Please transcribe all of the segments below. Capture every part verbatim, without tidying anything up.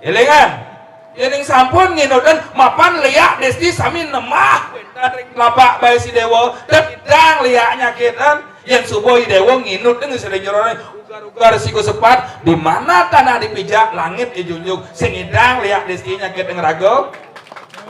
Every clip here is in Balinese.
Élingan, yén sampun nginutin mapan liak désti sami nemah wénten ring tlapak baé si déwa, tep idang liak nyakitin, yén suba i déwa nginut ring sira jroning ugar-ugar siku sepat, di mana tanah dipijak, langit dijunjung, sing idang liak désti nyakitin raga.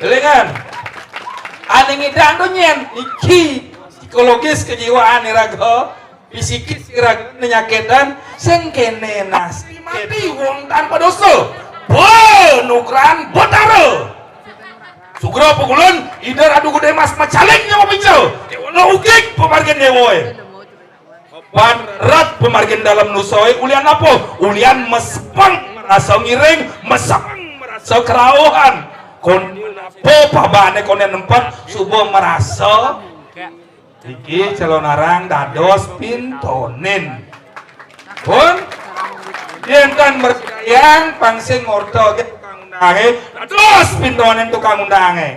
Élingan, ané ngidang to nyén, niki psikologis kejiwaan iraga, psikis iraga nyakitin, sing kéné nasi mati wong tanpa dosa. Panugrahan Betara. Sugra pukulun, Ida Ratu Gedé Mas macaling nyawa pica. Déwa ugig pamargin déwaé. Pan rat pamargin dalem nusaé ulian apa? Ulian mesepeng marasa ngiring, mesepeng marasa kerauhan. Kon apa pabané koné nempet suba marasa iki calonarang dados pintonin. Pun, yén tan berkayang pang sing ngorta gé tukang undangé, dados pintonin tukang undangé.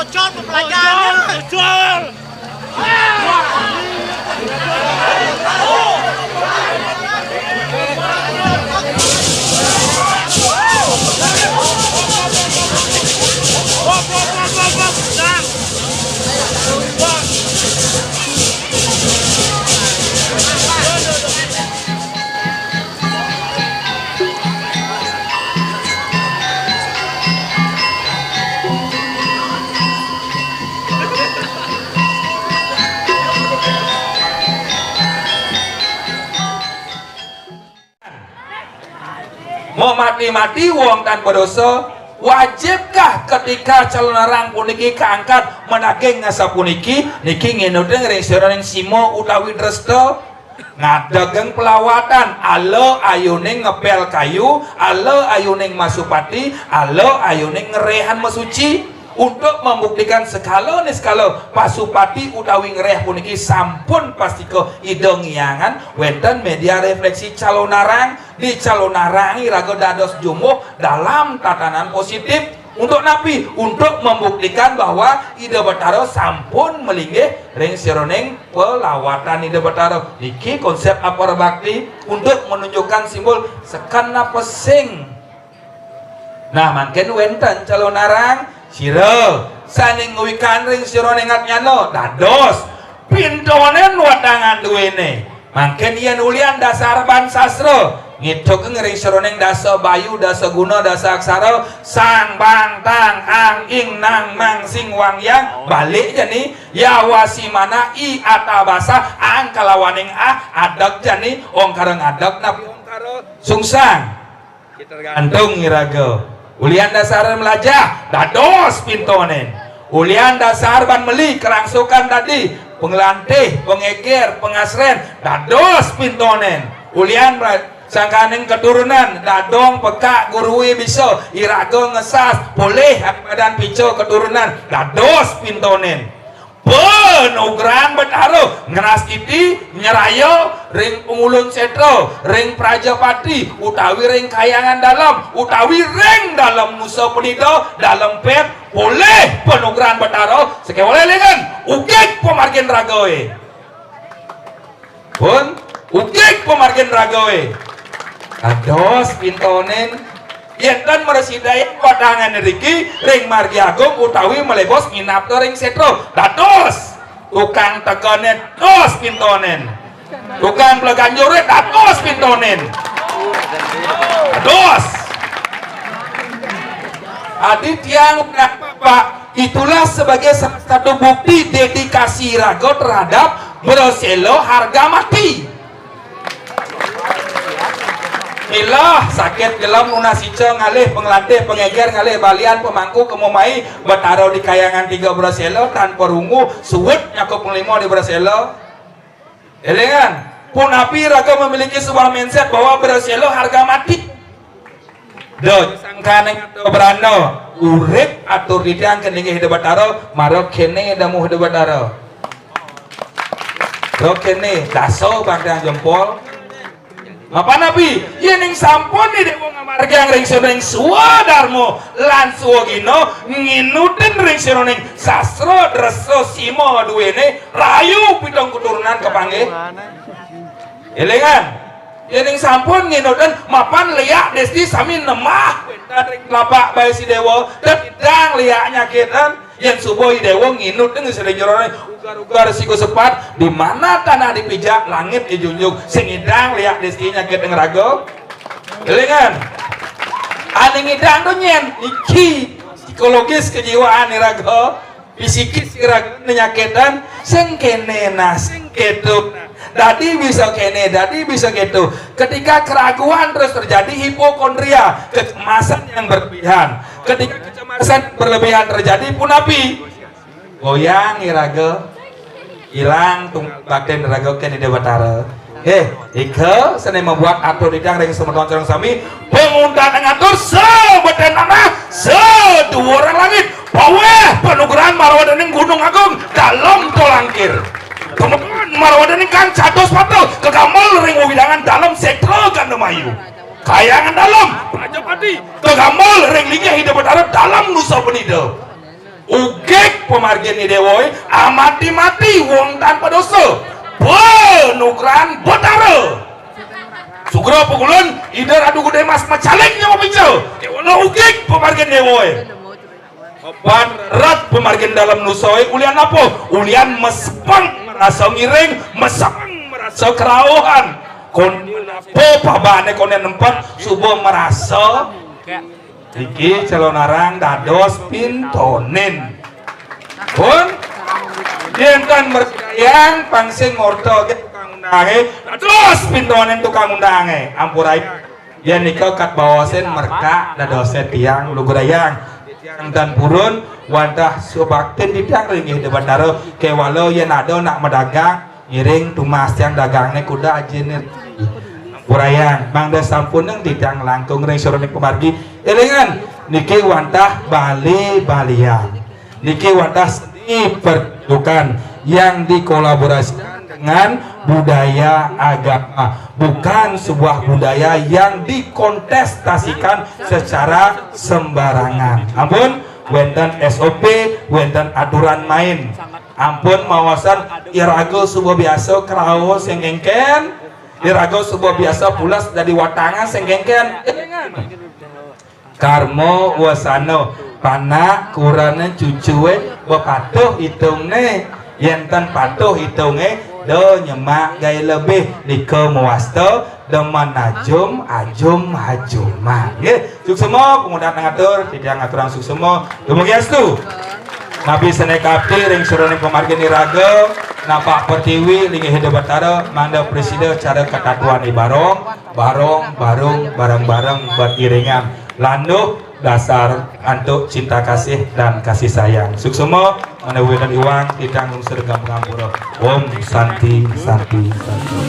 Bocor pembelajaran. Bocor. Mau mati-mati wong tanpa dosa, wajibkah ketika calonarang puniki kaangkat madaging sapuniki, niki nginutin ring sira ning sima utawi dresta? Ngadeging pelawatan, ala ayuning ngepel kayu, ala ayuning masupati, ala ayuning ngerehan masuci. Untuk membuktikan sekala niskala pasupati utawi ngereh puniki sampun pastika Ida ngiangan, wénten media refleksi calonarang, di calonarang iraga dados jumbuh dalam tatanan positif. Untuk napi? Untuk membuktikan bahwa Ida Betara sampun malinggih ring sajeroning pelawatan Ida Betara. Niki konsep aparabakti untuk menunjukkan simbol seken apa sing. Nah, mangkin wénten calonarang, sira sané ngwikan ring sajeroning atnyana, dados pintonin watangan duéné. Mangkin yén ulian dasar ban sastra, ngidupang ring sajeroning dasa bayu, dasa guna, dasa aksara, sang bang tang ang ing nang mang sing wang yang, balik jani, yawasimana i atabasa ang kalawaning ah, adeg jani, ongkara ngadeg napi ongkara sungsang. Tergantung iraga. Ulian dasar melajah, dados pintonin. Ulian dasar ban meli, kerangsukan dadi, panglantih, pangéger, pangasrén, dados pintonin. Ulian ra-, Sangkaning keturunan, dadong, pekak, gurui bisa, iraga ngesas, polih, badan pica keturunan, dados pintonin. Penugrahan Betara, ngeras titi, nyeraya, ring pengulun setra, ring prajapati, utawi ring kayangan dalem, utawi ring dalem nusa penida, dalem pet, polih penugrahan Betara, sakéwala élingang, ugig pamargin ragaé. Pun, ugig pamargin ragaé. Dados pintonin, yén ten mrasidayang watangan riki ring margi agung utawi malebos nginapta ring setra. Dados tukang tegené, dados pintonin. Tukang pleganjuré, dados pintonin. Dados. Adi tiang, Pak, itulah sebagai salah satu bukti dedikasi raga terhadap Brasela harga mati. Ilah sakit gelem nunas ica ngalih penglantih pengéger ngalih balian pemangku kemumai Betara di kayangan tiga Brasela tanpa rungu suud nyakup panglima di Brasela. Élingang, punapi raga memiliki sebuah mindset bahwa Brasela harga mati. Da sangkaning ada brana, urip atur titiang ké linggih Ida Batara, mara kéné damuh Ida Batara. Mara kéné, dasa bangkang jempol. Mapan napi? Yéning sampun Ida Déwa ngamargiang ring sajeroning swadarma lan swagina, nginutin ring sajeroning sastra dresa sima duéné, rahayu pitung keturunan kapanggih. Élingang, yéning sampun nginutin mapan léak désti sami nemah wénten ring tlapak baé Sidéwa, ten nyidang léak nyakitin, yén suba Idéwa nginut ring sajeroné ugar-ugar siku sepat, di mana tanah dipijak, langit dijunjung, sing nyidang léak désti nyakitin raga. Élingang, ané nyidang to nyén, niki psikologis kejiwaan iraga. Psikis iraga nyakitin, sing kéné nah, sing kéto. Dadi bisa kéné, dadi bisa kéto. Ketika keraguan terus terjadi, hipokondria, kecemasan yang berlebihan. Ketika kecemasan berlebihan terjadi, punapi? Goyang iraga. Ilang tung-, baktin iraga ké Ida Batara. Eh, ika sané membuat atur titiang ring semeton sareng sami, panguntat ngatur sabeten tanah, saduuran langit, paweh panugrahan marwadaning Gunung Agung, dalem tolangkir. Kemudian marwadaning Kang Catus Patra, kagamel ring wewidangan dalem sétra Gandamayu. Kayangan dalem, Prajapati, kagamel ring linggih Ida Batara dalem nusa penida. Ugig pamargin Idéwa, amati-mati wong tanpa dosa. Panugrahan Betara. Sugra pagulun, Ida Ratu Gedé Mas macaling nyawa pica. Kéwala ugig pamargin Déwa. Beban rat pamargin dalem nusa, ulian apa? Ulian mesepeng marasa ngiring, mesepeng marasa kerauhan. Kon apa pabané koné nempet, suba marasa Niki calonarang dados pintonin. Pun, yén tan mrasidayang pang sing ngorta ké tukang undangé, dados pintonin tukang undangé. Ampurayang. Yén nika kat baosin merkak dadosé tiang lugurayang. Tiang tan purun wantah subaktin titiang ring Ida Batara, kéwala yén ada nak madagang, ngiring tumas tiang dagangné kuda ajiné. Ampurayang, mangda sampunang titiang langkung ring sajeroning pamargi. Élingang, niki wantah bali-balian. Niki wantah seni pertunjukan yang dikolaborasikan dengan budaya agama, bukan sebuah budaya yang dikontestasikan secara sembarangan. Ampun, wénten S O P, wénten aturan main. Ampun maosang, iraga suba biasa kraos sing kénkén, iraga suba biasa pules dadi watangan sing kénkén. Karma wasana, panak kurana cucué, ba patuh itungné. Yén tan patuh itungé, da nyemak gaé lebih, nika mawasta demen ajum, ajum, ajuman. Nggih, suksma, pamungkasang atur, titiang aturang suksma. Dumugi astu. Napi sané kaapti ring sajeroning pamargin iraga, napak pertiwi linggih Ida Batara, mangda prasida cara katatuan i barong, barong, barung, bareng-bareng, beriringan. Landuh dasar antuk cinta kasih dan kasih sayang. Suksma, manawi wénten iwang, titang lungsur gampang ampura. Om Santi, Santi, Santi.